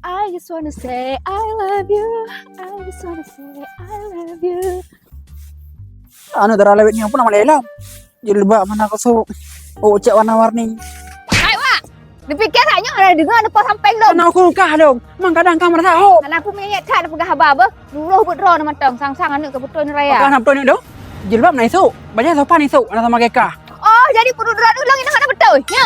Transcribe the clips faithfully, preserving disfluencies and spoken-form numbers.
I just wanna say I love you. I just wanna say I love you. Anu dara lawét ni apa nama lelam? Jilbab mana kosong? Oh, cek warna-warni. Hai, Wak! Dipikir hanya ada dengar lepas sampeng dong. Anak aku kah dong? Mang kadang kah merasa ho. Anak aku menyayat that peugah haba beh. Duroh beut droe mantong sang-sang aneuk keu beutôi raya. Pakai anak beutôi dong? Jilbab na isuk. Banyak sopan isuk anak sama kekah. Oh, jadi peuduek droe ulong inong anak beutôi. Nyo.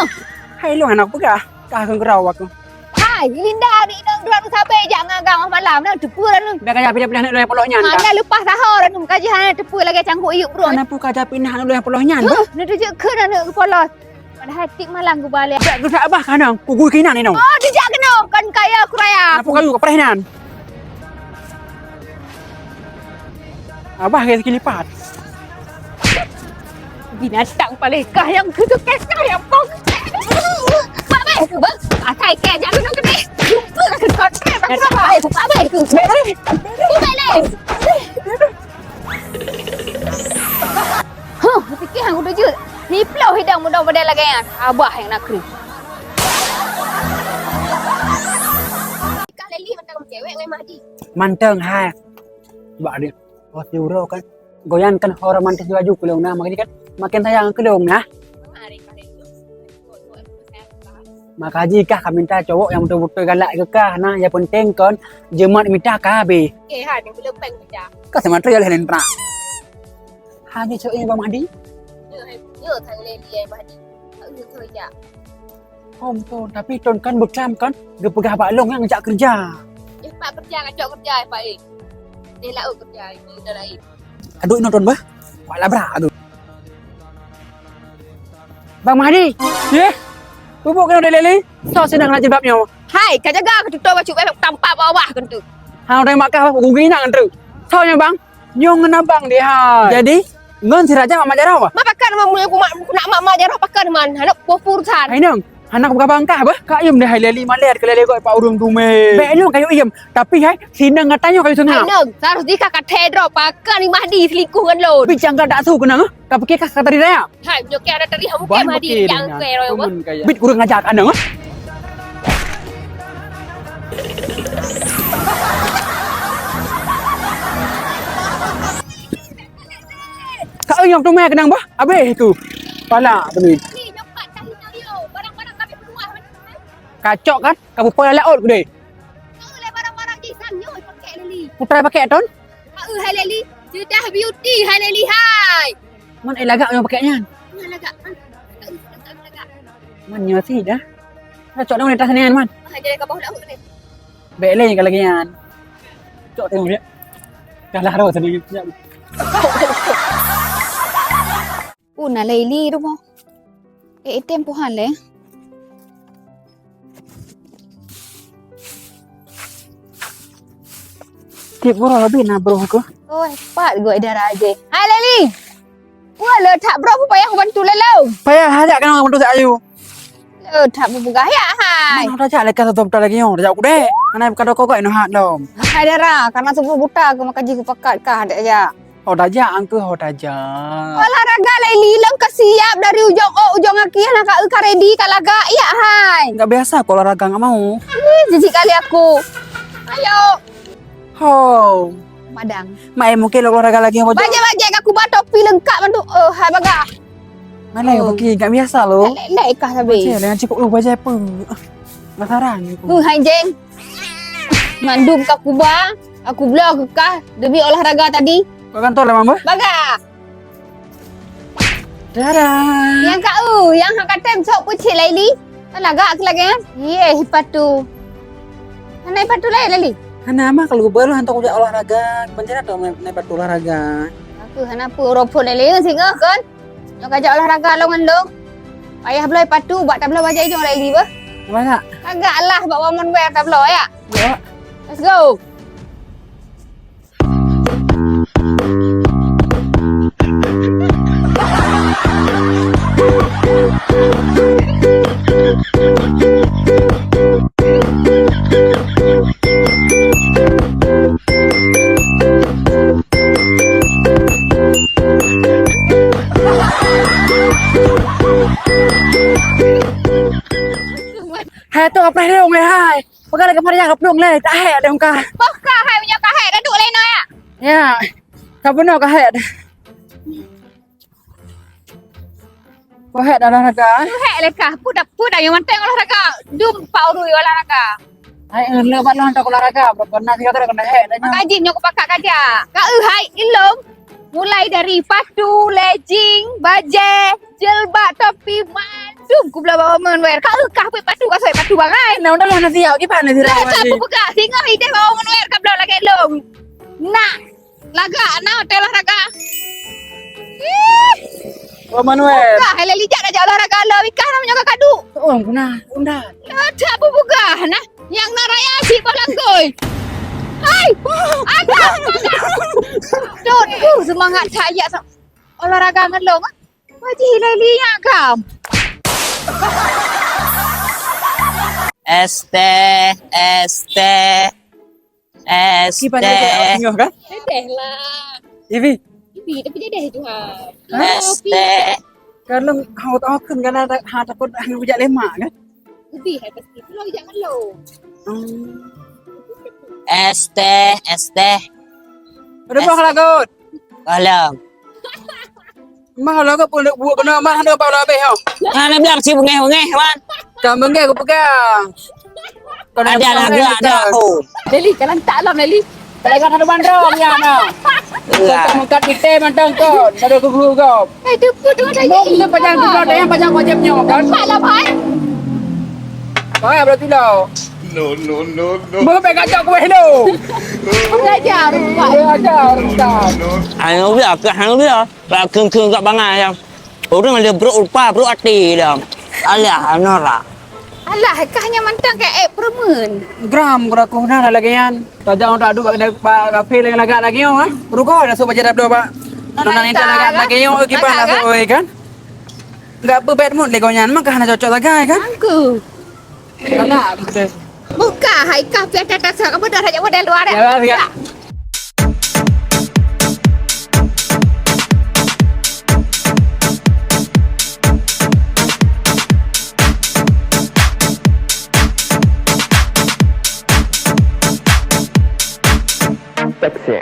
Hai long anak peugah. Kah keu gerau aku. Hai, Linda aneuk inong droe sabe jak ngagang malam na teupeu anu. Biar kaya pindah-pindah aneuk yang polok nyan. Hana lepas sahor anu kaji hana teupeu lagi cangkuk iyup bro. Kenapa kaya pindah aneuk yang polok nyan? Huh, na teujeuet keu aneuk kepala. Padahal tik malang kubalik. Tak gerak bah kanang, kugui kinan ni nong. Oh, dijak kena kan kaya aku raya. Apa kayu kau perih nan? Abah kaya sikit lipat. Binatang paling kah yang kutu kesah yang pong. Pak Bai, Bang, akai ke jangan kena kena. Jumpa lah ke kau. Pak Bai, Pak Bai. Pak Bai. Huh, pikir hang kutu je. Niploh hidang muda model lagèe nyan. Abah nyang nakri. Kah Leli mantong cewek ngai Mahdi. Mantong hai. Bak dia. Oh, si Uro kan. Goyang kan ho romantis baju kulong nah. Makanya kan makin sayang kulong nah. Mari, mari. Maka jikah ka minta cowok nyang beutôi-beutôi galak keu kah, nah nyang penting kon jeumat mita ka habéh. Okey, ha, nyang belom peng mita. Ka sama tu ya lain prak. Ha, ni cowok nyang Bang Mahdi? Ya, ya, tang lé dia Mahdi. Tak ada tu ya. Om tu, tapi ton kan beuklam kan, geupeugah bak long nyang jak kerja. Ya, pak kerja, kacok kerja, pak eh. Dia lauk kerja, itu dah lain. Aduh, inoe ton bah. Wak labrak tu. Bang Mahdi. Yeh. Bubuk kena dilili. Sok sidang nak jilbab nyoe. Hai, ka jaga ka tutoe bacut beh tampak bawah keutu. Ha, udah makan bang, gigi nak keutu. Sok nyoe bang. Nyong ngena bang deh hai. Jadi, ngon si Raja mak jaroe bah. Ma pakan ma mulai ku mak nak mak mak jaroe pakan man. Anak pofur san. Hai nang. Hana ka bangkah bah. Ka iem deh hai leli malet ke leli kok pak ureueng dumé. Bek nyoe kayu iem. Tapi hai sinang ngatanyoe kayu seungap. Hai nang, harus dikah ka thedro pakan ni Mahdi selingkuh ngan lôn. Bicang ka tak su kenang ah. Ka pikir kah ka tadi raya. Hai, nyoe keu ada teri hamu keu Mahdi yang keu royo bah. Bit kurang ajar aneuk ah. Ka nyok tu meh kenang bah. Habis tu. Pala tu ni. Kacok kan? Ka bupoi laôt ku deh. Kau leh barang-barang di san nyoe pakai leli. Putra pakai ton? Kau hai leli. Sudah beauty hai leli hai. Man ai lagak nyang pakai nyan. Nyan lagak kan. Lagak, lagak, lagak. Man nyoe sih dah. Cok dong di atas ni man. Ah, jadi ka bawah laut deh. Bek leh kalau nyan. Cok tengok dia. Kalah roh sana. Uh, na leli rumoh. Eh, item puhan leh. Tiep gurau habis na broh aku. Oh, hebat gua idara aje. Hai, Leli. Wah, le that broh payah bantu lelo. Payah hajak kena bantu tak ayu. Le that bubugah ya, hai. Mana dah jak lekas satu betul lagi nyoh, dah jak kudek. Mana buka doko kau inoh hak dom. Hai, dara, karena subuh buta aku maka jiku pakat kah dak jak. Ho tajak angkeuh ho tajak. Olahraga lai lilong ka siap dari ujong ok ujong aki hana ka eu ka ready ka lagak ya hai. Enggak biasa aku olahraga enggak mau. Ih, jijik kali aku. Ayo. Ho. Madang. Mai mungkin olahraga lagi ho. Bajai-bajai ka kuba topi lengkap bantu. Oh, hai bagah. Mana yang pakai enggak biasa lo. Lek-lek kah sabe. Cek dengan cukup lu bajai apa? Penasaran aku. Huh, hai jeng. Mandum ka kuba, aku bloe keu kah demi olahraga tadi. Kau kantor lah, Mama? Baga. Dadah. Yang kak u, yang hak katem sok peucit Laili. Lagak aku lagi kan? Ye, hipatu. Hana hipatu lain Laili. Hana mah kalau baru hantar kujak olahraga, bencana tu naik patu olahraga. Aku hana pu ropon Laili singoh kan? Nyoe kajak olahraga lôn ngon lôn. Payah bloe patu bak tabloe bajai jong Laili beuh. Banyak. Kagak lah bak wamon weh tabloe ya. Ya. Let's go. Hai tu apa dia orang hai? Pegang lagi Mari ka plueng lé, ka hék deh ka. Boh ka hai meunyoe ka hék, dah duek lé inoe ya. Ya. Ka bunoe ka hék deh. Ka hék dah olahraga, eh? Ka hék lé kah. Peue dah, peue dah nyang penting olahraga. Dum pat urui olahraga. Hai, eh, le bak lôn hantom olahraga, bro. Pernah tiga kali kena hék dah nyoe. Maka jih nyoe kupakat ka jak. Ka eu hai ilong. Mulai dari patu, legging, bajèe, jilbab, topi, mandum kubloe bak Woman Wear. Ka eu kah pih patu, kasoi patu bangai. Nah, udah lah, nanti ya, gimana sih, dah, Rahmadi? Dah, peugah. Singoh idéh bak Woman Wear kabloe lagèe lôn. Nah, lagak, nah, hotel olahraga. Ih. Woman Wear. Buka, hai lé lijak dah jak olahraga lom, ikah na meunyoe ka kadu. Oh, guna, unda. Lah, tak bubugah nah. Nyang na raya cit boh langgoi. Hai! Agak, agak. Dot, uh, semangat that jak sa-, olahraga ngon lôn, ah. Wajih lé liak kam. Es teh, es teh, es teh. Kiban lagi tengok kan? Dedeh lah. Ibi. Ibi, tapi dedeh tu ha. Hah? Es teh. Kalau haut akun kan ada, ha, takut hang bijak lemak kan? Lebih hai pasti. Pulang bijak ngelong. Hmm. Es teh, es teh. Ada buah lagot. Tolong. Mah lagot pun buat kena mah ada apa habis ha. Hana bilang si bengeh-bengeh, Wan. Kan bengeh aku pegang. Ada lagu ada aku. Leli, kalan tak lom, Leli. Kalan ada bandong ya, nah. Iya. Mengkat kita mantong kau, ada kubu kau. Eh, tu pun tu ada. Mungkin panjang tu ada yang panjang wajib nyawa kan? Nampak lah, Bai. Bai, berarti dah. No, no, no, no. Mau pegang cok kueh tu. Belajar, Bai. Belajar, Ustaz. Anu dia, ke anu dia. Bak kheun-kheun kat bangai ya. Ureueng le brok rupa, brok até dah. Alah, Nora. Alah, kah nyan mantong keu ék peureumeun. Gram keu aku na lagèe nyan. Tajak ureueng adu bak, bak kafe lagak lagèe nyoe, ha? Rugoe dah sok bajèe dah bloe bak. Nona Nita lagak lagèe nyoe, kiban dah sok, oi, kan? Enggak bad mood lé gobnyan, maka hana cocok sagai, kan? Angku. Anak, betul. Buka, hai kah piah tata sa, kamu dah raja model luar, ya? Ya, ya. Taxi.